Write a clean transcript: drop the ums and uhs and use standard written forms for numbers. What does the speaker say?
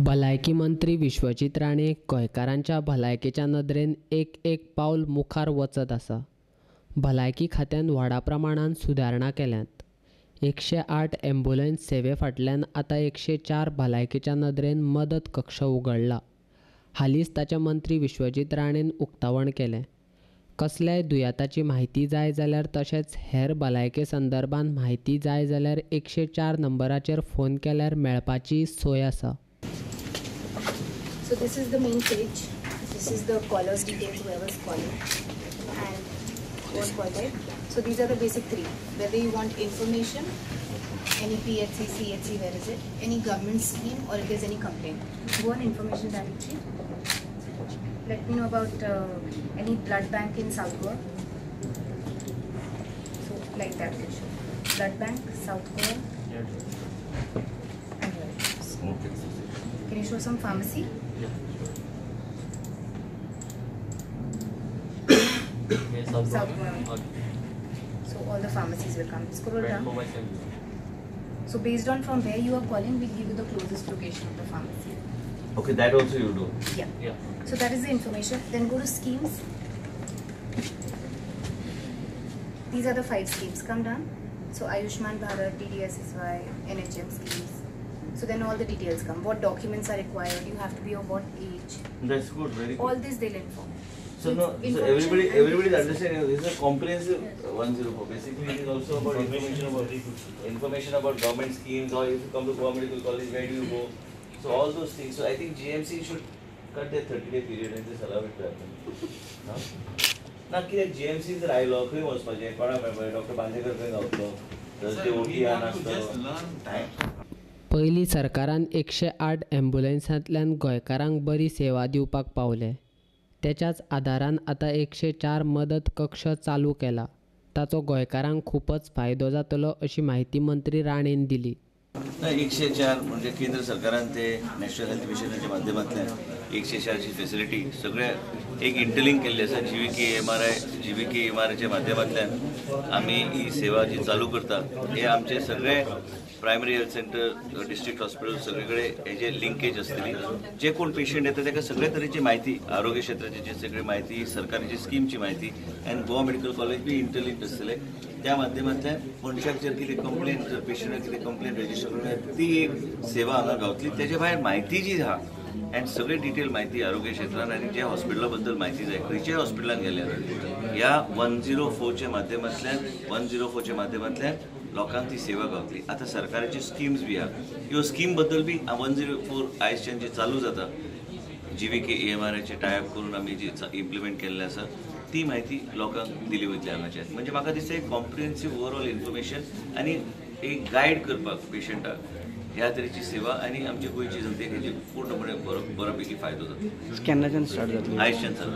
भलायकी मंत्री विश्वजीत राणे गोंयकारांच्या भलायकेच्या नदरेन एक एक पावल मुखार वचत आसा. भलायकी खात्यान व्हडा प्रमाणान सुदारणा केल्यात. 108 ॲम्ब्युलन्स सेवे फाटल्यान आतां 104 भलायकेच्या नदरेन मदत कक्ष उगडला. हालींच ताचें मंत्री विश्वजीत राणेन उक्तावण केलें. कसल्याय दुयेंताची म्हायती जाय जाल्यार तशेंच हेर भलायके संदर्भात म्हायती जाय जाल्यार 104 नंबराचेर फोन केल्यार मेळपाची सोय आसा. So this is the main page. This is the caller's details, whoever's calling, and what called it. So these are the basic three. Whether you want information, any PHC, CHC, where is it? Any government scheme, or if there's any complaint. Go on information directory. Let me know about any blood bank in South Goa. So like that will show. Blood bank, South Goa. And here it is. Okay. Can you show some pharmacy? Yeah, sure. South Goa. Okay. So all the pharmacies will come. Scroll down. Mobile. So based on from where you are calling, we'll give you the closest location of the pharmacy. Okay, that also you do. Yeah. Yeah. So that is the information. Then go to schemes. These are the 5 schemes. Come down. So Ayushman Bharat, DDSSY, NHM schemes. So then all the details come. What documents are required? You have to be of what age? That's good. Very good. All this they'll inform. So no, so everybody is understanding. This is a comprehensive 104. Basically, it is also about information about government schemes, or if you come to Goa Medical College, where do you go? So all those things. So I think GMC should cut their 30-day period and just allow it to happen. Huh? ना कित्याक GMC जर आयलो खंय वचपाचें कोणाक मेळपाचें doctor Bandekar खंय गावतलो थर्सडे ओटी नासतो. पयलीं सरकारान 108 ॲम्ब्युलन्सांतल्यान गोंयकारांक बरी सेवा दिवपाक पावले. तेच्याच आदारान आतां 104 मदत कक्ष चालू केला. ताचो गोंयकारांक खूबच फायदो जातलो अशी म्हायती मंत्री राणेन दिली. ना 104 म्हणजे केंद्र सरकारान ते नॅशनल हेल्थ मिशनाच्या माध्यमांतल्यान 104ची फेसिलिटी सगळ्या एक इंटरलिंक केल्ली आसा. जीव्हीके एमआरआय जीव्हीके एमआरआयच्या माध्यमांतल्यान आमी ही सेवा जी चालू करता हे आमचे सगळे primary health centre, district hospital सगळे कडेन हेजे लिंकेज आसतली. जे कोण पेशंट येता ताका सगळे तरेची म्हायती, आरोग्य क्षेत्राची जी सगळी म्हायती, सरकाराची स्किमची म्हायती आनी गोवा मेडिकल कॉलेज बी इंटरलिंक आसतले. त्या माध्यमांतल्यान मनशाक जर कितें कंप्लेन, जर पेशंटाक कितें कंप्लेन रजिस्टर करून ती एक सेवा हांगा गावतली. तेजे भायर म्हायती जी आहा आनी सगळी डिटेल म्हायती आरोग्य क्षेत्रान आनी जे हॉस्पिटला बद्दल म्हायती जाय खंयच्याय हॉस्पिटलान गेल्यार ह्या 104च्या माध्यमांतल्यान 104च्या माध्यमांतल्यान लोकांक ती सेवा गावतली. आतां सरकाराच्यो स्किम्स बी आहा, ह्यो स्कीम बद्दल बी 104 आयजच्यान जे चालू जाता जीव्हीके एएमआरआयचे टायप करून आमी जी इम्प्लिमेंट केल्लें आसा ती म्हायती लोकांक दिली वयतली हांगाच्यान. म्हणजे म्हाका दिसता एक कॉम्प्रिहेन्सीव ओवरऑल इन्फॉर्मेशन आनी एक गायड करपाक पेशंटाक ह्या तरेची सेवा आनी आमचे गोंयची जनतेक हेजे पूर्णपणे बरो पैकी फायदो जाता. केन्नाच्यान स्टार्ट जातली? आयजच्यान चालू.